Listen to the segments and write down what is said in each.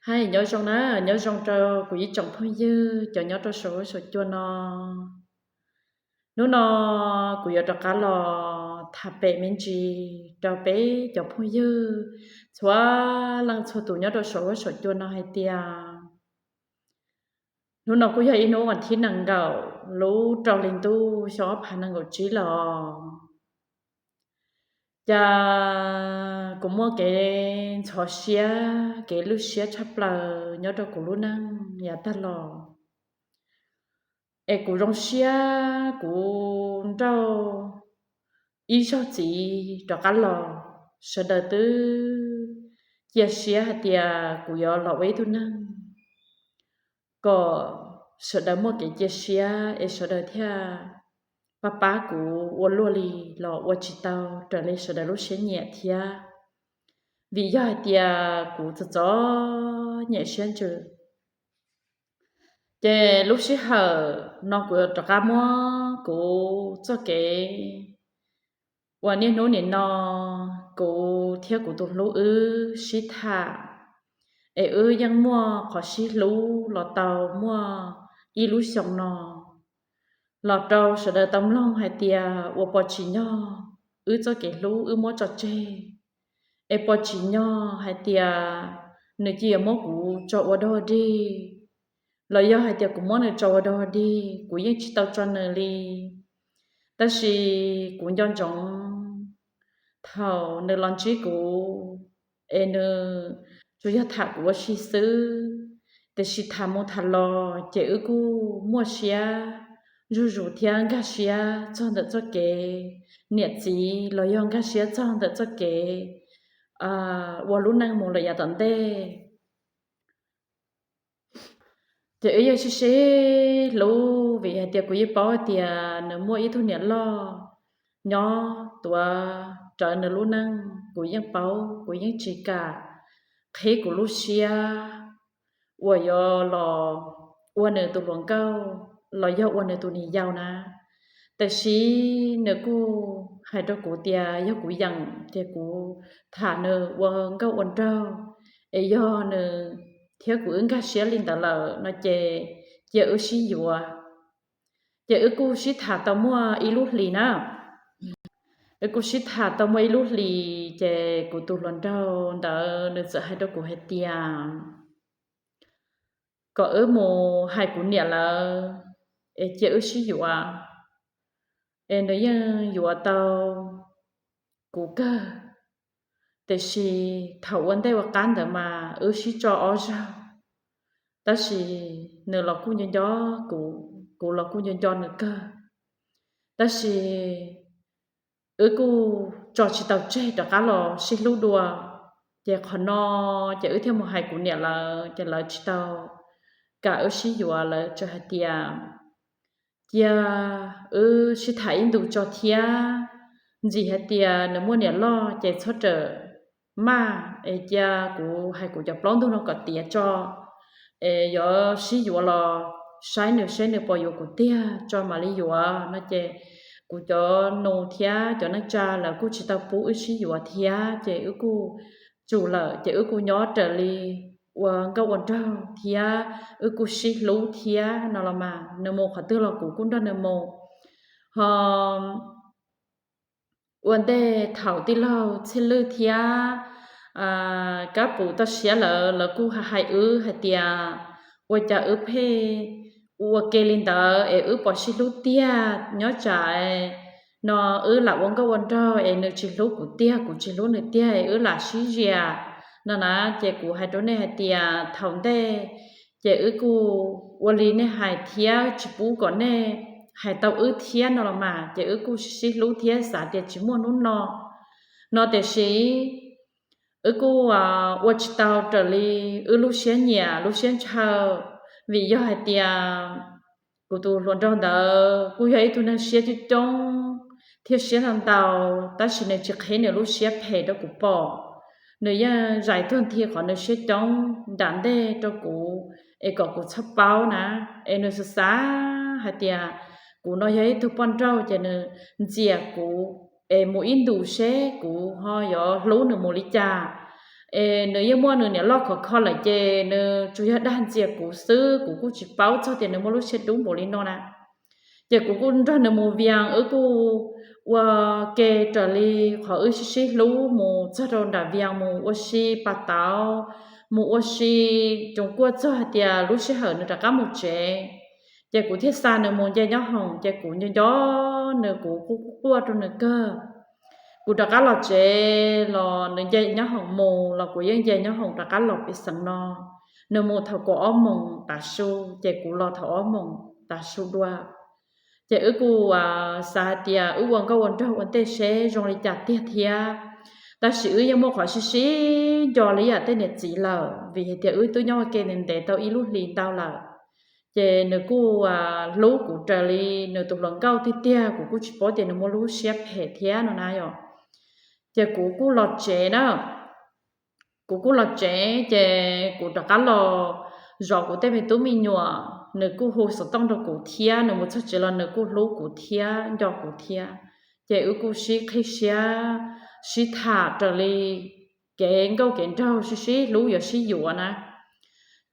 Hais nyob zoo na, nyob zoo rau kuv ib tsoom phooj ywg cov nyob rau saum huab saum cua no. Hnub no kuv yuav rov qab los tham pem me ntsis rau peb cov phooj ywg txhua leej txhua tus nyob rau saum huab saum cua no hais tias, hnub no kuj yog ib hnub vas thib nees nkaum lub rau hli ntuj xyoo ob phav nees nkaum tsib los, cas kuv muaj kev ntxhov siab, kev lwj siab tshaj plaws nyob rau kuv lub neej yav tag los. Es kuv zoo siab kuv nrauj ib zaug txiv rov qab los, sawv daws twb cia siab hais tias kuv yuav los ua ib tug neeg kom sawv daws muaj kev cia siab es sawv daws thiaj pab pab kuv ua luaj li los ua tsis tau raws li sawv daws lub siab nyiam thiab. Vim yog hais tias kuv txom txom nyem siab ntsws, ces lub sij hawm no kuv rov qab muab kuv txoj kev uas niaj hnub nim no kuv thiab kuv tus hlub wb sib tham, es wb yeej muaj qhov sib hlub los tau muaj ib lub xyoo no, los rau sawv daws tau mloog hais tias ua pov tsim nyog wb txoj kev hlub wb muab tso tseg, es pov tsim nyog hais tias nws cia yuav muab kuv tso ua dog dig, los yog hais tias kuv muab nws tso ua dog dig, kuv yeej tsis tau tso nws li. Tab sis kuv nco ntsoov thaum nws los ntsib kuv, es nws tsuas yog tham kuv ua si xwb, tiam sis tham mus tham los ces wb kuj muaj siab zuj zus thiab nkag siab txog ntawm txoj kev niam txiv los yog nkag siab txog ntawm txoj kev ua lub neej mus lawm yav tom ntej. Ces wb yeej sib sib hlub vim hais tias kuv yeej paub hais tias nws muaj ib tug niam loj nyob tuav rawv nws lub neej. Kuv yeej paub, kuv yeej tsis kam qhib kuv lub siab uas yuav los ua nws tus hluas nkauj los yog ua nws tus niam yau na. Tiam sis nws kuj hais rau kuv tias yog kuv yeem ces kuv tham nws ua nkauj ua nraug, es yog nws thiab kuv wb nkag siab li ntawd lawm no ces cia wb sib yuav. Ces wb kuj sib tham tau muaj ib lub hlis na. Wb kuj sib tham tau muaj ib lub hlis ces kuv tus hluas nraug ntawd nws txawm hais rau kuv hais tias kom wb mus hais kuv niam lawv es cia wb sib yuav. Es nws yeej yuav tau kuv kawg, tiam sis thaum ua ntej ua qab ntawd mas wb sib tso ob zaug, tab sis nws los kuj nco nco kuv, kuv los kuj nco nco nws kawg. Tab sis wb kuj tso tsis tau tseg rov qab los sib hlub dua. Ces qhov no ces wb thiaj mus hais kuv niam lawv ces lawv tsis tau kam wb sib yuav, lawv tsuas hais tias cia wb sib tham ib ntus tso thiab, ntxim hais tias nws muaj niam loj ces txhob rawm maj, es cia kuv hais kuv cov plaub ntug no kom tiav tso, es yuav sib yuav los saib nws seb nws puas yuav kuv tiag tso mam li yuav no ces kuv cov nus thiab cov neej tsa lawv kuj tsis tau pub wb sib yuav thiab ces wb kuj tsum lawm ces wb kuj nyob raws li ua nkauj ua nraug thiab wb kuj sib hlub thiab no los mas nws mus qhov twg los kuv kuj nrog nws mus. Ho ua ntej thaum tij laug Txhiaj Lwj thiab Kab Pum toj siab lawv, lawv kuj hais wb hais tias ua cas wb pheej ua ke li ntawd es wb puas sib hlub tiag, nyob tsam no wb lam ua nkauj ua nraug es nws tsis hlub kuv tiag kuv tsis hlub nws tiag es wb lam sib ziam no na. Ces kuv hais rau nej hais tias thaum ntej ces wb kuj ua li nej hais thiab tsis pub kom nej hais tau wb thiab no los mas ces wb kuj sib hlub thiab xav tias tsis muaj hnub no no tiam sis wb kuj ua tsis tau raws li wb lub siab nyiam lub siab ntshaw. Vim yog hais tias kuv tus hluas nraug ntawd kuj yog ib tug neeg siab coob coob thiab siab ntau ntau, tab sis nws tsis qhib nws lub siab phem rau kuv pom. Nws yeej zais tuag nthi qhov nws siab coob nram ntej rau kuv es kom kuv txhob paub na. Es nws xav xav hais tias kuv no yog ib tug poj nrauj ces nws ntxias kuv es mus ib ntus seb kuv ho yuav hlub nws mus li cas. Es nws yeej muaj nws niam loj khov kho lawm ces nws tsuas yog dag ntxias kuv xwb, kuv kuj tsis paub txog tias nws muaj lub siab dub npaum li no na. Ces kuv kuj nrog nws mus Vias, wb kuj ua ke raws li qhov wb sib sib hlub mus txog rau nram Vias mus ua si pas tauv, mus ua si coos kuaj txog hais tias lub sij hawm nws rov qab mus tsev. Ces kuv thiaj xa nws mus nce nyob hoom, ces kuv nco nco nws, kuv kuj quaj rau nws kawg. Kuv rov qab los tsev los nws nce nyob hoom mus los kuv yeej nce nyob hoom rov qab los pem xeev no. Nws mus thaum kaum ob moos tav su, ces kuv los thaum ob moos tav su dua. Ces wb kuj xav hais tias wb ua nkauj ua nraug ua ntej seb zoo li cas tiag thiab. Tab sis wb yeej muaj qhov sib sib nco li yam tej niam txiv lawm, vim hais tias wb twb nyob ua ke ntev ntev tau ib lub hlis ntau lawm. Ces nws kuj hlub kuv raws li nws tus hluas nkauj tiag tiag, kuv kuj tsis paub tias nws muaj lub siab phem thiab no na yom. Ces kuv kuj los tsev na. Kuv kuj los tsev ces kuv rov qab los zov kuv tej me tub me nyuam, nws kuj hu xov tooj rau kuv thiab, nws mus txog tsev los nws kuj hlub kuv thiab nco kuv thiab. Ces wb kuj sib qhib siab, sib tham raws li kev nkauj kev nraug, sib sib hlub yuav sib yuav na.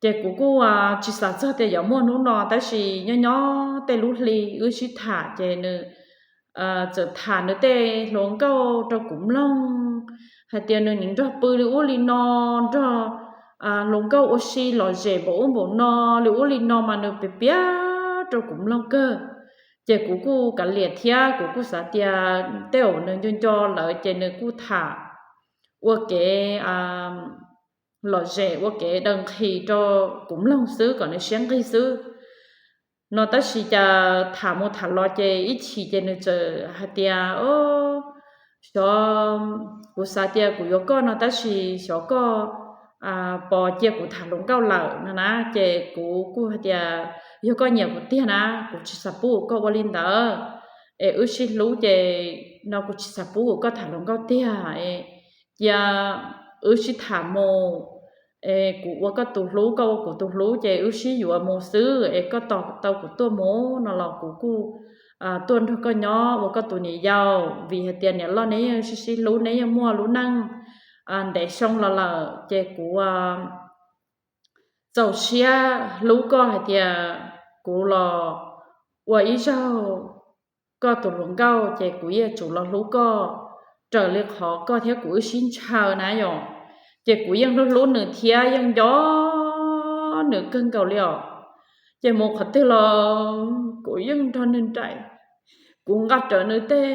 Ces kuv kuj tsis xav txog tias yuav muaj hnub no, tab sis nyob nyob tej lub hli wb sib tham ces nws txawm tham nws tej hluas nkauj rau kuv mloog, hais tias nws nim nrog pw li ub li no, nrog hluas nkauj ua si lom zem npaum ub npaum no, li ub li no mas nws piav piav rau kuv mloog kawg. Ces kuv kuj kav liam thiab kuv kuj xav tias tej zaum nws nco nco lawm ces nws kuj tham ua kev lom zem ua kev daws nqhis rau kuv mloog xwb kom nws siab nqig xwb no. Tab sis cas tham mus tham los ces ib chim ces nws txawm hais tias, xyov, kuv xav tias kuv yuav koj no tab sis xyov koj pom cia kuv tham hluas nkauj lawm no na. Ces kuv kuj hais tias yog koj nyiam kuv tiag na, kuv tsis xav pub koj ua li ntawd, es wb sib hlub ces no kuv tsis xav pub koj tham hluas nkauj tiag. Cia wb sib tham mus, es kuv ua koj tus hlub koj ua kuv tus hlub ces wb sib yuav mus xwb, es koj tos tau kuv tuaj mus no los kuv kuj tuaj nrog koj nyob ua koj tus niam yau, vim hais tias niam loj neb yeej sib sib hlub, neb yeej muaj lub neej ntev xyoo los lawm ces kuv txaus siab hlub koj hais tias kuv los ua ib zaug koj tus hluas nkauj ces kuv yeej tsum los hlub koj raws li qhov koj thiab kuv wb sib ntshaw na yom. Ces kuv yeej hlub hlub nws thiab yeej nco nws kawg nkaus li os. Ces mus qhov twg los kuv yeej nrog nws nraim, kuv nqa rawv nws tej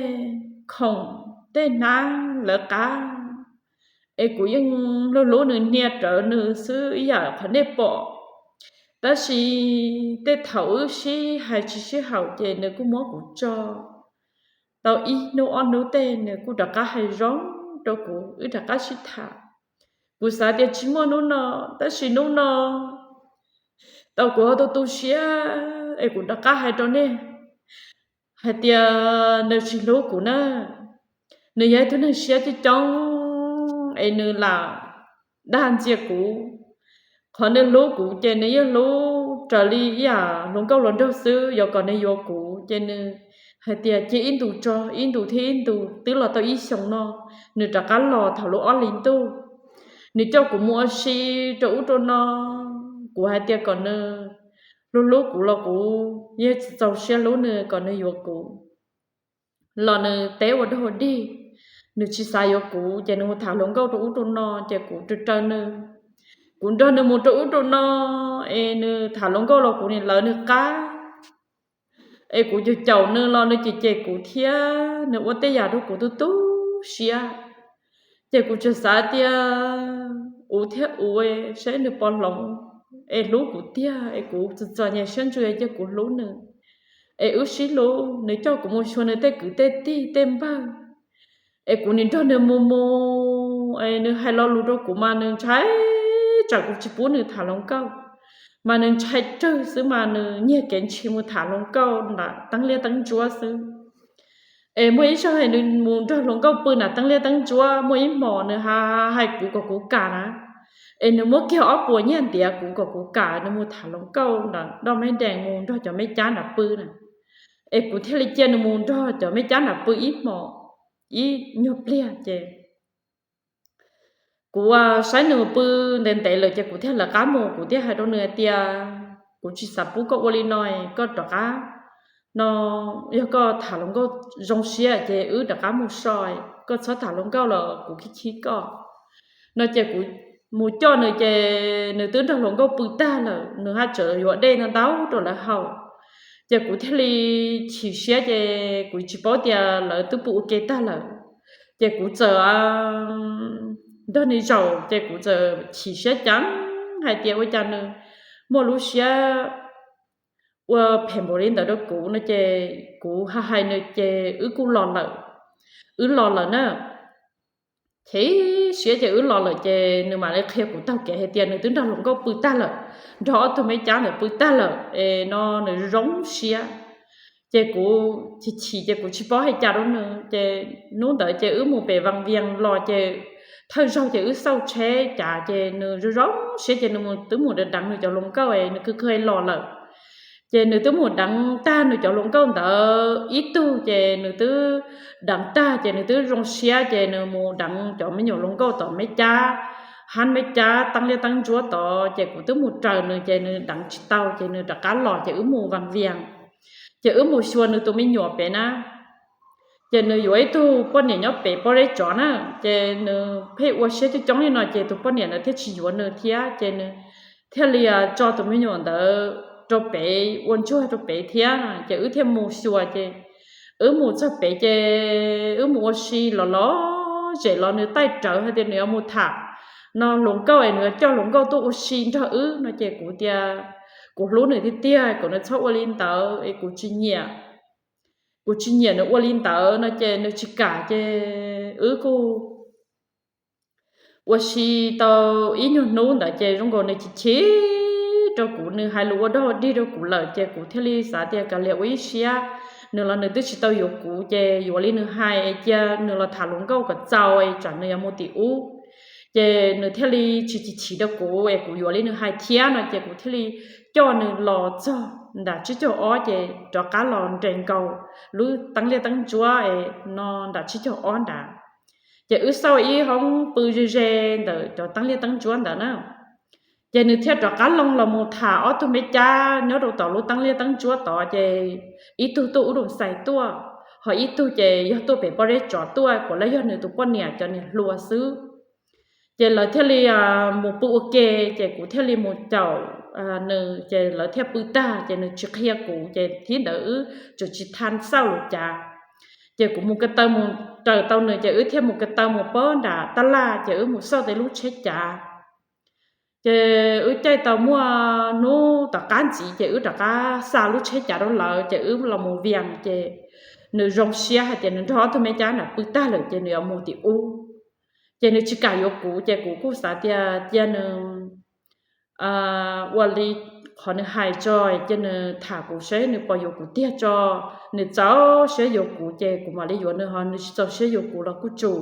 khoom tej hnab lawv qab, es kuv yeej hlub hlub nws hnia rawv nws xwb ib yam qhov nej pom. Tab sis tej thaum wb sib hais tsis sib haum ces nws kuj muab kuv tso tau ib hnub ob hnub tej nws kuj rov qab hais zoo rau kuv, wb rov qab sib tham. Kuv xav tias tsis muaj hnub no, tab sis hnub no tau kuv ho tu tu siab es kuv rov qab hais rau nej hais tias nws tsis hlub kuv na. Nws yog ib tug neeg siab coob coob es nws lam dag ntxias kuv. Qhov nws hlub kuv ces nws yeej hlub raws li ib yam hluas nkauj hluas nraug xwb, yog kom nws yuav kuv ces nws hais tias cia ib ntus tso, ib ntus thiab ib ntus twb los tau ib xyoos no, nws rov qab los thaum lub ob hlis ntuj. Nws coj kuv mus ua si rau ub rau no, kuv hais tias kom nws hlub hlub kuv los kuv yeej txaus siab hlub nws kom nws yuav kuv los nws teb ua dog ua dig, nws tsis xav yuav kuv ces nws mus tham hluas nkauj rau ub rau no ces kuv raws raws nws. Kuv nrog nws mus rau ub rau no es nws tham hluas nkauj los kuv nim lawv nws qab, es kuv caum caum nws los nws cem cem kuv thiab nws ua tej yam rau kuv tu tu siab. Ces kuv tseem xav tias uv thiab uv saib nws puas hloov es hlub kuv tiag, es kuv txom txom nyem siab ntsws cia kuv hlub nws, es wb sib hlub, nws coj kuv mus xyuas nws tej kwv tej tij tej npawg, es kuv nim nrog nws mus mus es nws hais lo lus rau kuv mas nws ntshai tsam kuv tsis pub nws tham hluas nkauj, mas nws ntshai rwg xwb mas nws nyiag kev ntshis mus tham hluas nkauj nram teeb liab teeb ntsuab xwb. Es muaj ib zaug nws mus nrog hluas nkauj pw nram teeb liab teeb ntsuab, muaj ib hmos nws hais kuv kom kuv kam na, es nws muab kiag ob puas nyiaj ntiav kuv kom kuv kam nws mus tham hluas nkauj nram Doj Meb Dees mus nrog cov me cab nram pw na. Es kuv thiaj li cia nws mus nrog cov me cab nram pw ib hmos ib nyuag pliag ces kuv saib nws pw ntev ntev lawm ces kuv thiaj lawv qab mus, kuv thiaj hais rau nws hais tias, kuv tsis xav pub koj ua li no, koj rov qab no, yog koj tham hluas nkauj zoo siab ces wb rov qab mus so, koj txhob tham hluas nkauj los kuv khib khib koj no ces kuv mus coj nws ces nws twb nrog hluas nkauj pw tag lawm, nws haj tseem yuav dej ntau ntau rau lawv haus. Ces kuv thiaj li chim siab ces kuv tsis paub tias lawv twb pw ua ke tag lawm. Ces kuv txawm nrog nws zaum ces kuv txawm chim siab ceev hais tias ua cas nws muaj lub siab ua phem npaum li ntawd rau kuv no ces kuv hais hais nws ces wb kuj los lawm, wb los lawm na. Chim siab ces wb los lawm ces nws mam li qhia kuv taug kev hais tias nws twb nrog hluas nkauj pw tag lawm, nrog ob tug me cab ntawd pw tag lawm es no nws zoo siab. Ces kuv chim chim ces kuv tsis paub hais cas rau nws ces hnub ntawd ces wb mus pem Vaj Vias los ces thawj zaug ces wb xauj tsheb cav ces nws zoo zoo siab ces nws twb mus deev deev nws cov hluas nkauj es nws kawg kawg los lawm. Ces nws twb mus deev tag nws cov hluas nkauj ntawd ib tug ces nws twb deev tag ces nws twb zoo siab ces nws mus deev cov me nyuam hluas nkauj tom me cab, hab me cab teeb liab teeb ntsuab tod ces kuv twb mus raws nws ces nws deev tsis tau ces nws rov qab los ces wb mus Vaj Vias. Ces wb mus xyuas nws tus me nyuam pem na. Ces nws yuav ib tug poj niam nyob pem pob zeb tsov na, ces nws pheej ua siab coob coob li no ces tus poj niam ntawd thiaj tsis yuav nws thiab ces nws thiaj li tso tus me nyuam ntawd rau pem ua ntsuag rau pem thiab. Ces wb thiaj mus xyuas ces wb mus txog pem ces wb mus ua si los los zem los nws taij rawv hais tias nws yuav mus tham no hluas nkauj es nws yuav coj hluas nkauj tuaj ua si nrog wb no ces kuv tias kuv hlub nws tiag tiag kom nws txhob ua li ntawd es kuv tsis nyiam, kuv tsis nyiam nws ua li ntawd no ces nws tsis kam ces wb kuj ua si tau ib nyuag hnub ntawd ces zoo nkaus nws chim chim rau kuv, nws hais lus ua dog dig rau kuv lawm ces kuv thiaj li xav tias kav liam ua ib siab, nws los nws twb tsis tau yuav kuv ces yuav li nws hais es cia nws los tham hluas nkauj kom txaus es tsam nws yuav mus tim ub. Ces nws thiaj li tsis chim chim rau kuv es kuv yuav li nws hais thiab no ces kuv thiaj li coj nws los txog nram tsib caug ob ces rov qab los nres nkaus lub teeb liaj teeb ntsuab es no nram tsib caug ob nrad. Ces wb xauj ib hoob pw ze ze ntawm cov teeb liaj teeb ntsuab ntawd na. Ces nws thiaj rov qab loo los mus tham ob tug me cab nyob rau tom lub teeb liaj teeb ntsuab tod ces ib tug tuaj ub rau xais tuaj, ho ib tug ces yog tuaj pem pob zeb tsov tuaj, puav leej yog nws tus poj niam cov niam hluas xwb. Ces lawv thiaj li mus pw ua ke, ces kuv thiaj li mus caum nws ces lawv thiaj pw tag ces nws tsis qhia kuv ces thib ntawd wb tseem tsis tha xauj lus cav. Ces kuv mus ko taw mus raws tau nws ces wb thiaj mus ko taw mus pob nram tab laj ces wb mus xauj tej lub tsheb cav. Ces wb caij tau muaj hnub tom qab ntxiv ces wb rov qab xa lub tsheb cav rau lawv ces wb los mus Vias ces nws zoo siab hais tias nws nrog ob tug me cab nram pw tag lawm ces nws yuav mus tim ub. Ces nws tsis kam yuav kuv ces kuv kuj xav tias cia nws ua li qhov nws hais tso, cia nws tham kuv saib nws puas yuav kuv tiag tso. Nws txaus siab yuav kuv ces kuv mam li yuav nws, ho nws tsis txaus siab yuav kuv los kuj tsum.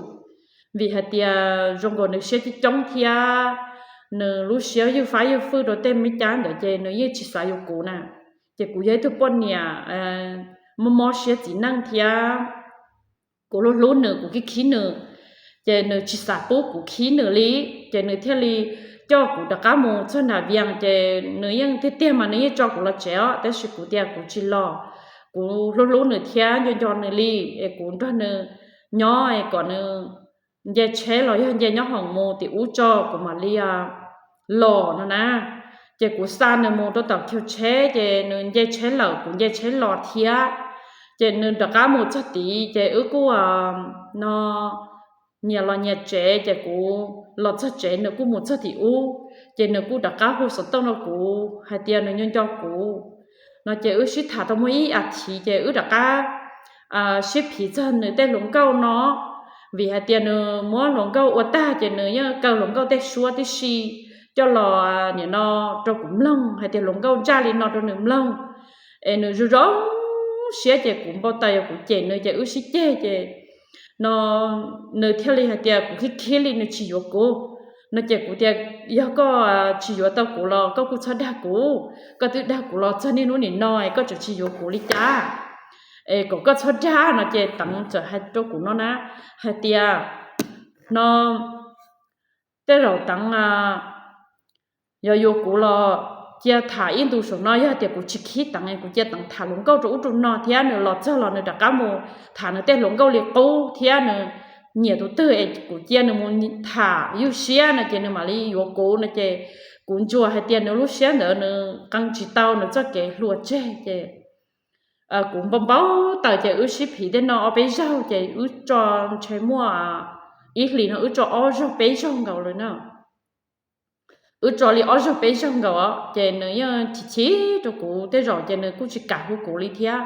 Vim hais tias zoo nkaus nws siab coob coob thiab nws lub siab ywj fab ywj fwj rau tej me cab ntawd ces nws yeej tsis xav yuav kuv na. Ces kuv yog ib tug poj niam mob mob siab txiv neej thiab kuv hlub hlub nws, kuv khib khib nws, ces nws tsis xav pub kuv khib nws li, ces nws thiaj li coj kuv rov qab mus txog nram Vias ces nws yeej tiag tiag mas nws yeej tso kuv los tsev os, tab sis kuv tias kuv tsis los, kuv hlub hlub nws thiab nco nco nws li, es kuv nrog nws nyob es kom nws nce tsheb los yog nce nyob hoom mus tim ub tso kuv mam li los no na. Ces kuv xa nws mus rau tom kiag tsheb ces nws nce tsheb lawm kuv nce tsheb los thiab. Ces nws rov qab mus txog tid ces wb kuj no nyias los nyias tsev ces kuv los txog tsev nws kuj mus txog tim ub, ces nws kuj rov qab hu xov tooj rau kuv hais tias nws nco nco kuv no ces wb sib tham tau muaj ib as thiv ces wb rov qab sib phiv txog nws tej hluas nkauj no, vim hais tias nws muab hluas nkauj ua tag ces nws yeej kaw hluas nkauj tej suab tib si coj los nim no rau kuv mloog hais tias hluas nkauj ntsaj li no rau nws mloog, es nws zoo zoo siab ces kuv npau taws yog kuv cem nws ces wb sib ceg ces no nws thiaj li hais tias kuv khib khib li nws tsis yuav kuv no ces kuv tias yog koj tsis yuav tau kuv los koj kuj txhob dag kuv, koj twb dag kuv los txog niaj hnub nim no es koj tseem tsis yuav kuv li cas, es kom koj txhob dag no ces Teev txawm hais rau kuv no na, hais tias no tej zaum Teev yog yuav kuv los cia tham ib ntu saum no, yog tias kuv tsis khib Teev, kuv cia Teev tham hluas nkauj rau ub rau no thiab nws los txog los nws rov qab mus tham nws tej hluas nkauj li qub thiab nws nyiam tus twg es kuv cia nws mus tham ywj siab no ces nws mam li yuav kuv no ces kuv ntsuas hais tias nws lub siab ntawd nws qee tsis tau nws txoj kev hluas tseg ces kuv npau npau taws ces wb sib phim tej no ob peb zaug ces wb tso ntshe muaj ib hlis no wb tso ob zaug peb zaug nkaus lawm na. Wb tso li ob zaug peb zaug nkaus ces nws yeej chim chim rau kuv, tej zaum ces nws kuj tsis kam hu kuv li thiab.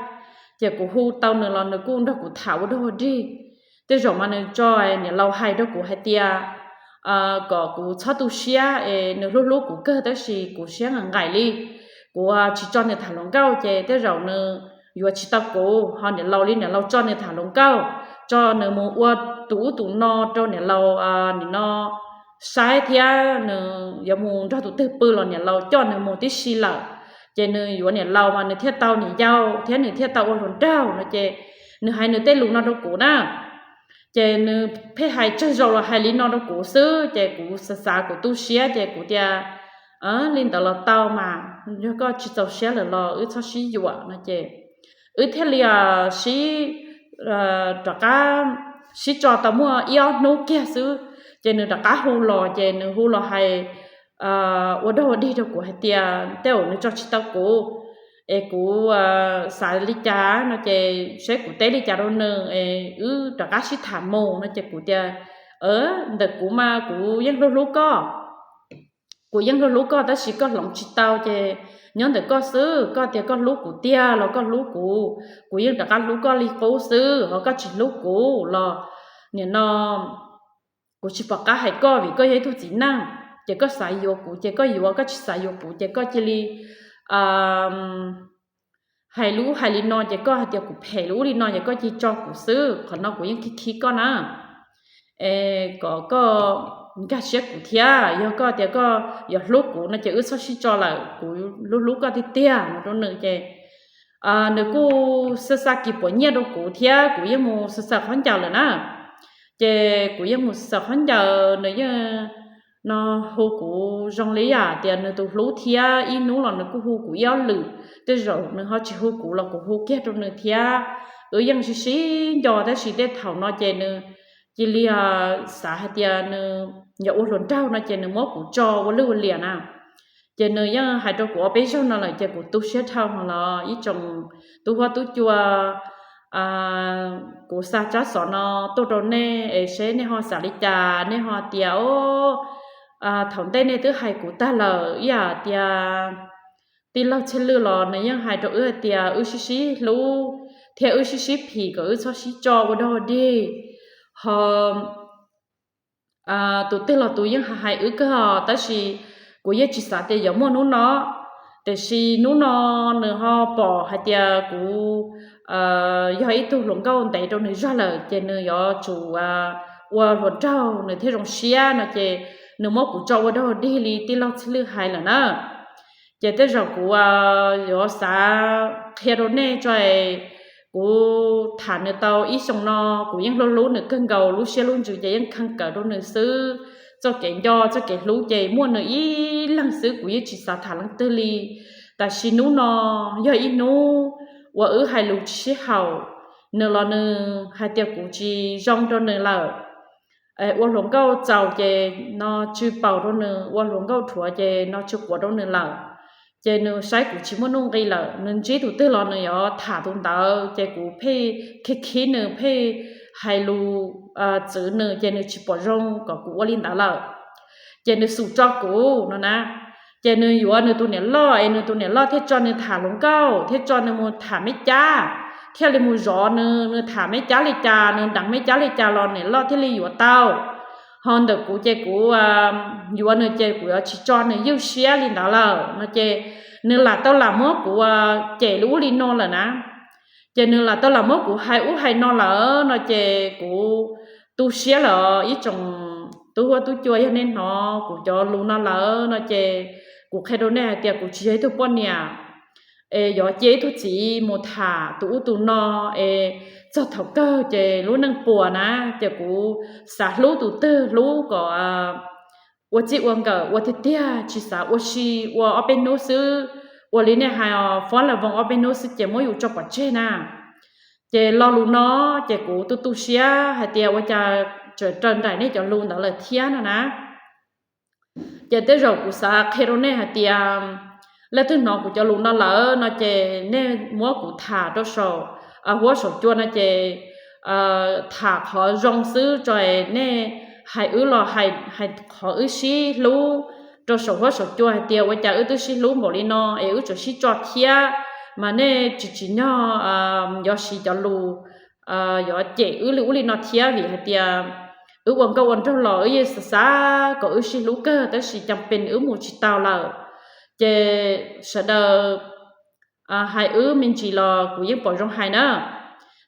Ces kuv hu tau nws los nws kuj nrog kuv tham ua dog dig. Tej zaum mas nws tso niam laus hais rau kuv hais tias kom kuv txhob tu siab es nws hlub hlub kuv kawg tab sis kuv siab nqaim nqaim li, kuv tsis tso nws tham hluas nkauj ces tej zaum nws yuav tsis tau kuv. Ho niam laus li niam laus tso nws tham hluas nkauj, tso nws mus ua tus ub tus no rau niam laus nim no saib thiab nws yuav mus nrog tus twg pw los niam laus coj nws mus tib si lawm. Ces nws yuav niam laus mas nws thiaj tau niam yau thiab nws thiaj tau ua hluas nraug no ces nws hais nws tej lus no rau kuv na. Ces nws pheej hais tsawg zaus los hais li no rau kuv xwb ces kuv xav xav kuv tu siab ces kuv tias li ntawd los tau mas, yog koj tsis txaus siab lawm los wb txhob sib yuam no ces wb thiaj li sib rov qab sib tso tau muaj ib ob hnub kiag xwb ces nws rov qab hu los ces nws hu los hais ua dog ua dig rau kuv hais tias tej zaum nws tso tsis tau kuv es kuv xav li cas no ces seb kuv teb li cas rau nws es wb rov qab sib tham mus no ces kuv tias ntawm kuv mas kuv yeej hlub hlub koj, kuv yeej hlub hlub koj tab sis koj hloov tsis tau ces nyob ntawm koj xwb, koj tias koj hlub kuv tiag los koj hlub kuv, kuv yeej rov qab hlub koj li qub xwb, ho koj tsis hlub kuv los nim no kuv tsis pom qab hais koj vim koj yog ib tug txiv neej, ces koj xav yuav kuv ces koj yuav, koj tsis xav yuav kuv ces koj cia li hais lub hais li no ces koj hais tias kuv phem lub li no ces koj cia li tso kuv xwb, qhov no kuv yeej khib khib koj na. Es kom koj nkag siab kuv thiab, yog koj tias koj yuav hlub kuv no ces wb txhob sib tso lawm, kuv hlub hlub koj tiag tiag no rau nws ces nws kuj xa xa kis puas nyiaj rau kuv thiab kuv yeej mus xa xa khaub ncaws lawm na. Ces kuv yeej mus xa xa khaub ncaws, nws yeej no hu kuv zoo li yam tias nws tus hlub thiab ib hnub los nws kuj hu kuv ib ob lwm, tej zaum nws ho tsis hu kuv los kuv hu kiag rau nws thiab. Wb yeej sib sib nco tab sis tej thaum no ces nws cia li xav hais tias nws yuav ua hluas nraug no ces nws muab kuv tso ua lwj ua liam na. Ces nws yeej hais rau kuv ob peb zaug no lawm ces kuv tu siab dhau hlo los ib tsoom tub huab tub cua, kuv xa tsab xov no tuaj rau nej es seb nej ho xav li cas, nej ho tias o thaum ntej nej twb hais kuv tag lawm ib yam tias tij laug Txhiaj Lwj los nws yeej hais rau wb hais tias wb sib sib hlub thiab wb sib sib phim kom wb txhob sib tso ua dog dig. Ho tus twg los tus yeej hais wb kawg os, tab sis kuv yeej tsis xav tias yuav muaj hnub no. Tiam sis hnub no nws ho pom hais tias kuv yog ib tug hluas nkauj ntev rau nws zog lawm ces nws yuav tsum ua hluas nraug nws thiaj zoo siab no ces nws muab kuv tso ua dog dig li tij laug Txhiaj Lwj hais lawm na. Ces tej zaum kuv yuav xav qhia rau nej tso es kuv tham nws tau ib xyoos no, kuv yeej hlub hlub nws kawg nkaus, lub siab lub ntsws ces yeej kheev kawm rau nws xwb. Txoj kev nco txoj kev hlub ces muaj nws ib leeg xwb, kuv yeej tsis xav tham leej twg li. Tam sim hnub no yog ib hnub uas wb hais lus tsis sib haum, nws los nws hais tias kuv tsis zoo rau nws lawm. Ua hluas nkauj txaus ces no tsw paus rau nws, ua hluas nkauj rhuav ces no tsw quav rau nws lawm. Ces nws saib kuv tsis muaj nuj nqis lawm, nws ntsib tus twg los nws yuav tham tus ntawd ces kuv pheej khib khib nws, pheej hais lus txwv nws ces nws tsis pom zoo kom kuv ua li ntawd lawm. Ces nws xum tso kuv no na. Ces nws yuav nws tus niam loj es nws tus niam loj thiaj tso nws tham hluas nkauj, thiaj tso nws mus tham me cab, thiaj li mus zov nws, nws tham me cab li cas, nws deev me cab li cas los niam loj thiaj li yuav tau. Ho ntawm kuv ces kuv yuav nws ces kuv yuav tsis tso nws ywj siab li ntawd lawm no ces nws lam tau lam muab kuv cem li ub li no lawm na. Ces nws lam tau lam muab kuv hais ub hais no lawm no ces kuv tu siab lawm. Ib tsoom tub huab tub cua, yog nej hnov kuv cov lus no lawm no ces kuv qhia rau nej hais tias kuv tsis yog ib tug poj niam es yuav cia ib tug txiv mus tham tus ub tus no es txog thaum kawg ces lub neej puas na. Ces kuv xav hlub tus twg hlub kom ua txij ua nkawm ua tiag tiag, tsis xav ua si, ua ob peb hnub xwb, ua li nej hais os, fob las voos ob peb hnub xwb ces muab yus tso pov tseg na. Ces lo lus no ces kuv tu tu siab hais tias ua cas tseem raws nraim nej cov lus ntawd lawm thiab no na. Ces tej zaum kuv xav qhia rau nej hais tias leej twg hnov kuv cov lus no lawm no ces nej muab kuv tham rau saum huab saum cua no ces tham qhov zoo xwb tso, nej hais wb los hais qhov wb sib hlub rau saum huab saum cua hais tias ua cas wb twb sib hlub npaum li no es wb tseem sib tso thiab, mas nej tsis tsim nyog yuav siv cov lus yuav cem wb li ub li no thiab, vim hais tias wb ua nkauj ua nraug los wb yeej xav xav kom wb sib hlub kawg tab sis cas pes wb mus tsis tau lawm. Ces sawv daws hais wb me ntsis los kuv yeej pom zoo hais na.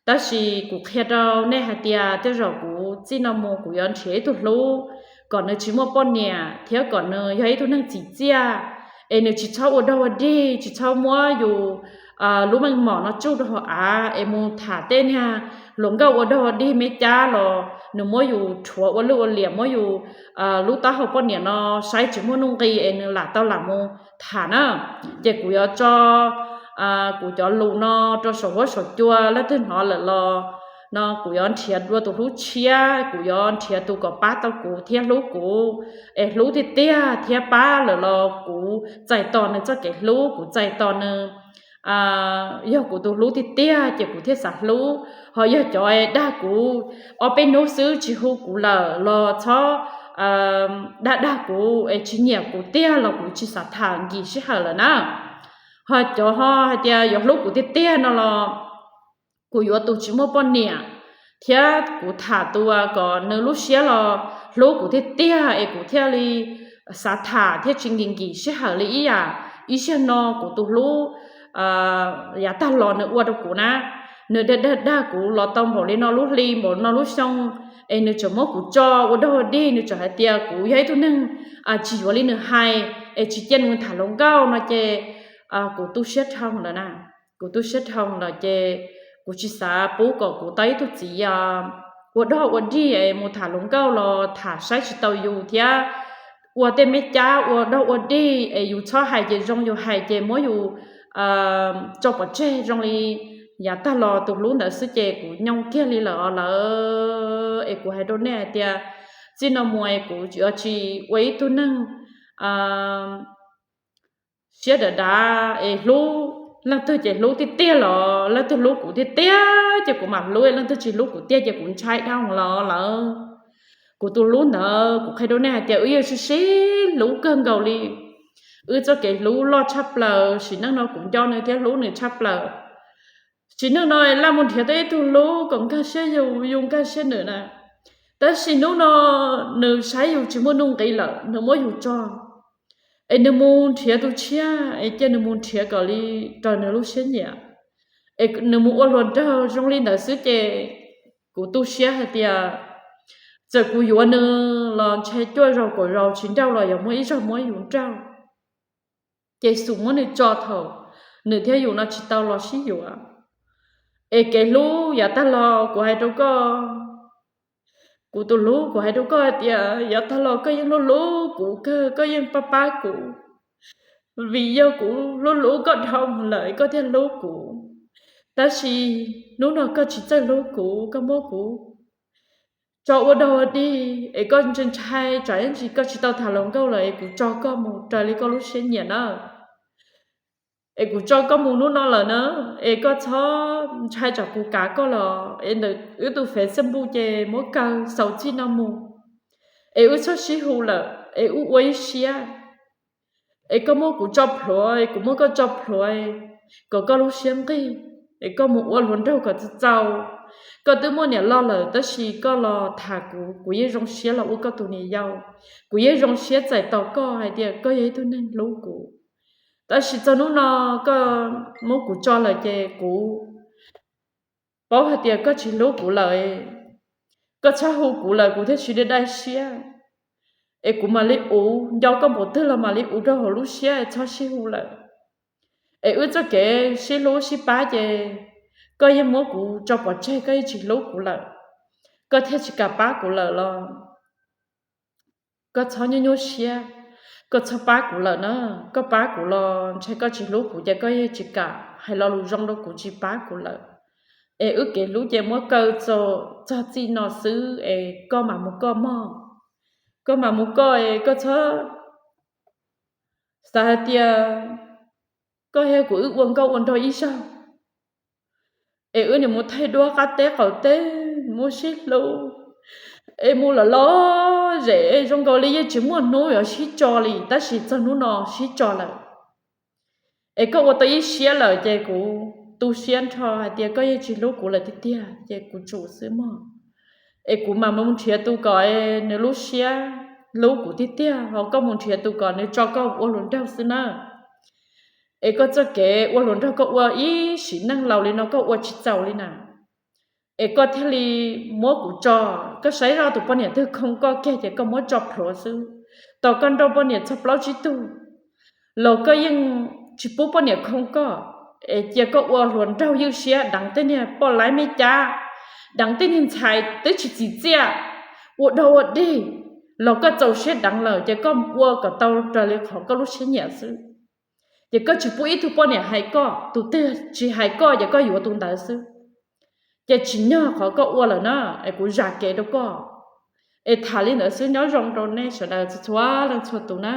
Tab sis kuv qhia rau nej hais tias tej zaum kuv txij no mus kuv yuav nrhiav ib tug hlub kom nws tsis muaj poj niam thiab kom nws yog ib tug neeg txim txiaj, es nws tsis txhob ua dog ua dig, tsis txhob muab yus lub meej mom no tsuj rau hauv av es mus tham tej niag hluas nkauj ua dog ua dig me cab los nws muab yus rhuav ua lwj ua liam, muab yus lub taub hau poj niam no saib tsis muaj nuj nqis es nws lam tau lam mus tham na. Ces kuv yuav tso, kuv cov lus no rau saum huab saum cua, leej twg hnov lawm los no kuv yuav nrhiav dua tus hlub tshiab, kuv yuav nrhiav tus kom pab tau kuv thiab hlub kuv, es hlub tiag tiag thiab pab lawm los kuv txais tos nws txoj kev hlub, kuv txais tos nws yog kuv tus hlub tiag tiag ces kuv thiaj xav hlub. Ho yog cov dag kuv ob peb hnub xwb tsis hu kuv lawm los txhob dag dag kuv es tsis nyiam kuv tiag los kuv tsis xav tham nkim sij hawm lawm na. Ho cov ho hais tias yuav hlub kuv tiag tiag no los kuv yuav tus tsis muaj poj niam thiab kuv tham tus kom nws lub siab los hlub kuv tiag tiag es kuv thiaj li xav tham thiab tsis nkim nkim sij hawm li ib yam ib zaug no kuv tus hlub yav tag los nws ua rau kuv na. Nws dag dag dag kuv los tau npaum li no lub hli npaum no lub xyoo es nws tseem muab kuv tso ua dog ua dig, nws tseem hais tias kuv yog ib tug neeg tsis yuav li nws hais es tsis cia nws tham hluas nkauj no ces kuv tu siab dhau lawm na. Kuv tu siab dhau lawm ces kuv tsis xav pub kom kuv tau ib tug txiv ua dog ua dig es mus tham hluas nkauj los tham saib tsis taus yus thiab ua tej me cab ua dog ua dig es yus txhob hais ces zoo, yus hais ces muab yus tso pov tseg zoo li yav tag los tus hlub ntawd xwb ces kuv nyoo kiag li lawm os lawm. Es kuv hais rau nej hais tias txij no mus es kuv yuav tsis ua ib tug neeg siab dav dav es hlub, leej twg ces hlub tiag tiag los leej twg hlub kuv tiag tiag ces kuv mam hlub, leej twg tsis hlub kuv tiag ces kuv ntshai dhau los lawm. Kuv tus hlub ntawd kuv qhia rau nej hais tias wb yeej sib sib hlub kawg nkaus li. Wb txoj kev hlub loj tshaj plaws, sim neej no kuv nco nws thiab hlub nws tshaj plaws. Sim neej no laj mus nrhiav tau ib tug hlub kom nkag siab yus, yus nkag siab nws na. Tab sis hnub no nws saib yus tsis muaj nuj nqis lawm nws muab yus tso, es nws mus nrhiav tus tshiab es cia nws mus nrhiav kom li raws nws lub siab nyiam, es nws mus ua hluas nraug zoo li ntawd xwb ces kuv tu siab hais tias txawm kuv yuav nws los ntshe cuaj zaus kaum zaus tsis nrauj los yuav muaj ib zaug muab yus nrauj. Ces xum muab nws tso thaum nws thiab yus no tsis tau los sib yuav. Es kev hlub yav tag los kuv hais rau koj, kuv tus hlub, kuv hais rau koj hais tias yav tag los koj yeej hlub hlub kuv kawg, koj yeej pab pab kuv, vim yog kuv hlub hlub koj dhau mus lawm koj thiaj hlub kuv. Tab sis hnub no koj tsis txawj hlub kuv, koj muab kuv tso ua dog ua dig es koj ntshai ntshai tsam ib ntsis koj tsis tau tham hluas nkauj lawm es kuv tso koj mus raws li koj lub siab nyiam na. Es kuv tso koj mus hnub no lawm na, es koj txhob ntshai tsam kuv kav koj los es ntawm wb tus Facebook ces muab kaw xaus txij no mus, es wb txhob sib hu lawm es wb ua ib siab. Es koj muab kuv tso plhuav, kuv muab koj tso plhuav, kom koj lub siab nqig, es koj mus ua hluas nraug kom txaus txaus. Koj twb muaj niam loj lawm tab sis koj los tham kuv, kuv yeej zoo siab los ua koj tus niam yau, kuv yeej zoo siab txais tos koj hais tias koj yog ib tug neeg hlub kuv. Tab sis txog hnub no koj muab kuv tso lawm ces kuv paub hais tias koj tsis hlub kuv lawm. Koj txhob hu kuv lawm kuv thiaj tsis dai dai siab, es kuv mam li uv, nco koj npaum twg los mam li uv rau hauv lub siab es txhob sib hu lawm. Es wb txoj kev sib hlub sib pab ces koj yeej muab kuv tso pov tseg, koj yeej tsis hlub kuv lawm, koj thiaj tsis kam pab kuv lawm los Koj txhob nyuaj nyuaj siab, koj txhob pab kuv lawm na. Koj pab kuv los ntshai koj tsis hlub kuv ces koj yeej tsis kam hais lo lus zoo rau kuv, tsis pab kuv lawm. Es wb kev hlub ces muab kaw txog txij no xwb es koj mam mus koj mog. Koj mam mus koj es koj txhob xav hais tias koj thiab kuv wb ua nkauj ua nraug ib zaug es wb niam mus thaij duab qab teb qaum teb, muaj sib hlub es mus los los zem zoo nkaus li yeej tsis muaj hnub yuav sib tso li, tab sis txog hnub no sib tso lawm. Es koj ua tau ib siab lawm ces kuv tu siab nrho hais tias koj yeej tsis hlub kuv lawm tiag tiag ces kuv tsum xwb mog. Es kuv mam mus nrhiav tus kom nws lub siab hlub kuv tiag tiag, ho koj mus nrhiav tus kom nws tso koj ua hluas nraug xwb na. Es koj txoj kev ua hluas nraug koj ua ib sim neej laus li no koj ua tsis txaus li na. Es koj thiaj li muab kuv tso, koj saib zoj tus poj niam twg khoo koj kiag ces koj muab tso plhuav xwb. Tos koj nrauj poj niam txog plaub tsib tug los koj yeej tsis pub poj niam khoo koj. Es cia koj ua hluas nraug ywj siab deev tej niag poj laib me cab, deev tej niag ntxhais twb tsis txim txiaj, ua dog ua dig los koj txaus siab deev lawm ces koj ua kom tau raws li qhov koj lub siab nyiam xwb. Ces koj tsis pub ib tug poj niam hais koj, tus twg tsis hais koj ces koj yuav tus ntawd xwb. Ces tsim nyog qhov koj ua lawm na, es kuv zam kev rau koj. Es tham li ntawd xwb, nyob zoo rau nej sawv daws txhua leej txhua tus na.